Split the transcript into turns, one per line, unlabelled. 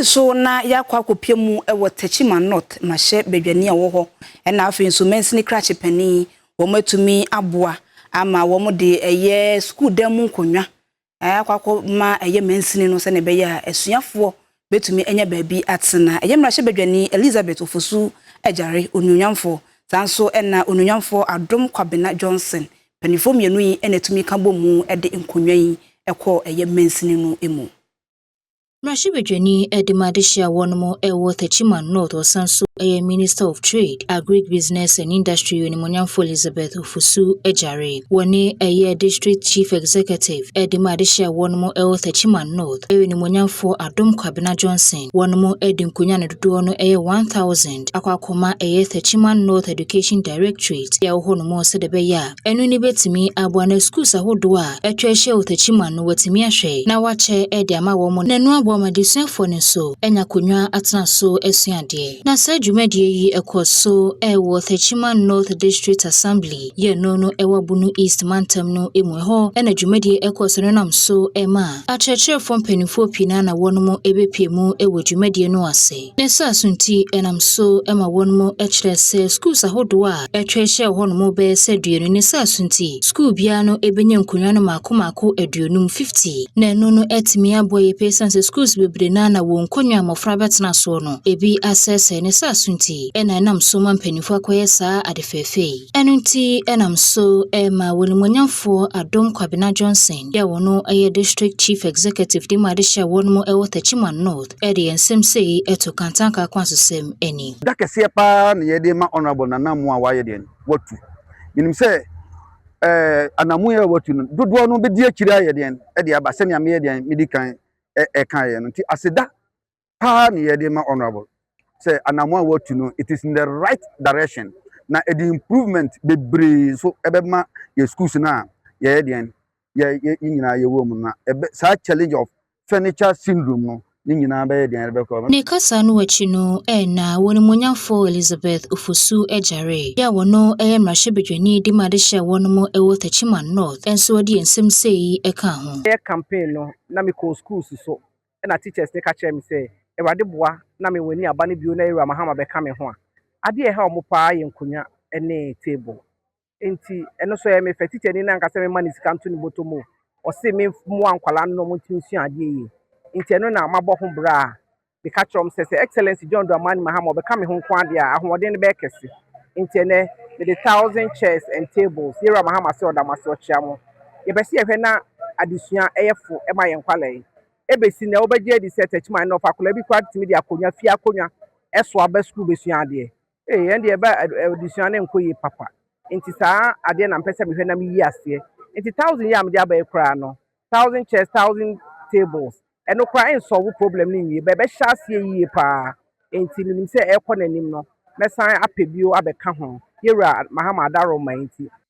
Yɛfiri so na yɛakɔ akɔpie mu wɔ Techiman North mmarahyɛ badwani a wɔ hɔ, ɛna afei nso mansini krakye panin, wɔn atumi aboa ama wɔn de ɛyɛ sukuu dan mu nkonnwa akɔ akɔma ɛyɛ mansini no, sɛnea ɛbɛyɛ a asuafoɔ bɛtumi anya baabi atena. Ɛyɛ mmarahyɛ badwani Elizabeth Ofosu Agyare onuonyamfoɔ, saa nso ɛna onuonyamfoɔ Adom Kwabena Johnson. Mpanimfoɔ mmienu yi ɛna atumi ka bɔ mu de nkonnwa yi ɛkɔ ɛyɛ mansini no mu.
Mmarahyɛbadwani de ma adehyia wɔn wɔ Techiman North, ɔsan so yɛ Minister of Trade, Agric Business and Industry, Onimuonyamfo Elizabeth Ofosu Agyare. Wɔne ɛyɛ District Chief Executive de ma adehyia wɔn wɔ Techiman North, ɛyɛ Onimuonyamfo Adom Kwabena Johnson. Wɔn de nkonnwa no dodoɔ no yɛ 1000 akɔ akɔma ɛyɛ Techiman North Education Directorate a ɛwɔ hɔnom, sɛdeɛ ɛbɛyɛ a ɛno ne bɛtumi aboa na schools ahodoɔ a atwa ahyia wɔ Techiman no wɔatumi ahwɛ na wakyɛ de ama wɔn, na ɛno aboa ma adesuafoɔ no nso anya akonnwa atena so asua adeɛ. Na saa dwumadie yi ɛkɔ so ɛwɔ Techiman North District Assembly yɛ no ɛwɔ Bono East mantam no mu hɔ, ɛna dwumadie ɛkɔ so no nam so ɛma akyerɛkyerɛfoɔ mpanimfoɔ pii na wɔn ɛbɛpie mu ɛwɔ dwumadie no ase. Ne saa so nti, ɛnam so ɛma wɔn ɛkyerɛ sɛ schools ahodoɔ a atwa ahyia wɔ hɔnom bɛyɛ sɛ 20. Ne saa so nti, school biara no ɛbɛnya nkonnwa no mako mako 50, 50, na ɛno no ɛtumi aboa yɛ pɛ sane sɛ schools bebree naa na wɔn nkonnwa a mmɔfra bɛtena soɔ no ebi asɛesɛe. Ne saa so nti, ɛna ɛnam so ma mpanimfoɔ akɔyɛ saa ade fɛɛfɛ yi. Ɛno nti ɛnam so ɛma wɔnimonyamfoɔ Adom Kwabena Johnson yɛ wɔn ɛyɛ District Chief Executive de mu adehyɛ wɔn ɛwɔ Techiman North ɛde yɛn nsɛm sei ɛto Kantanka akwansosɛm ani.
Da kɛseɛ paa na yɛde ma Honourable Nana mu a wayɛ deɛ watu. Menim sɛ anamu yɛ watu no, dodoɔ no bɛdi akyire ayɛ deɛ ɛde aba, sɛnea meyɛ deɛ medi kan ɛka yɛ no. Nti aseda paa na yɛde ma Honourable sɛ anamu a watu no, it is in the right direction, na ɛde improvement bebree nso ɛbɛma yɛ schools no a yɛyɛ deɛ yɛ nyinaa yɛwɔ mu, na ɛbɛ saa challenge of furniture syndrome no ne nyinaa bɛyɛ deɛ ɛbɛkɔ.
Ne kasa no akyi no, ɛna wɔnimonyamfoɔ Elizabeth Ofosu Agyare yɛ a wɔno ɛyɛ mmarahyɛbadwani de ma adehyɛ wɔn mo ɛwɔ Techiman North nso de nsɛm sei ɛka ho.
Yɛ campaign no na mekɔɔ schools so, ɛna teachers ne ka kyerɛ me sɛ Awurade boa na mewɔ ani aba no bio na Ewura Mahama bɛka me ho a, adeɛ ɛha ɔmo paa yɛ nkonnwa ne table. Nti ɛno nso yɛ me fɛ. Teacher ni na ankasa mema ne sika nto ne bɔtɔ mu, ɔse me mmoa nkwalaa no na ɔmo ntumi nsua adeɛ yie. Nti ɛno na mabɔ ho bra a meka kyerɛ ɔmo sɛ Excellency John Dramani Mahama ɔbɛka me ho nko adeɛ a, ahoɔden no bɛyɛ kɛse. Nti ɛnɛ mede 1000 chairs and tables. Yɛwura Mahama sɛ ɔda mo ase, ɔkyea mo. Yɛpɛ sɛ yɛhwɛ na adesua ɛyɛ fo ɛma yɛn nkwalaa yi. Ebesi na wobɛgye adi sɛ Techiman no ɔfa akwadaa bi koraa tumi de akonnwa, fie akonnwa, ɛso aba sukuu bɛsua adeɛ. Ee, yɛn deɛ ɛbɛ adesua no nkɔ yie papa. Nti saa adeɛ na mpɛ sɛ mehwɛ na meyi aseɛ. Nti 1000 yi a mede aba yi koraa no, 1000 chairs, 1000 tables, ɛno koraa nsolve problem no nwie, bɛbɛhyɛ aseɛ yie paa. Nti menim sɛ ɛrekɔ n'anim no, mɛsan apɛ bio abɛka ho. Yɛwura Mahama adaroma nti.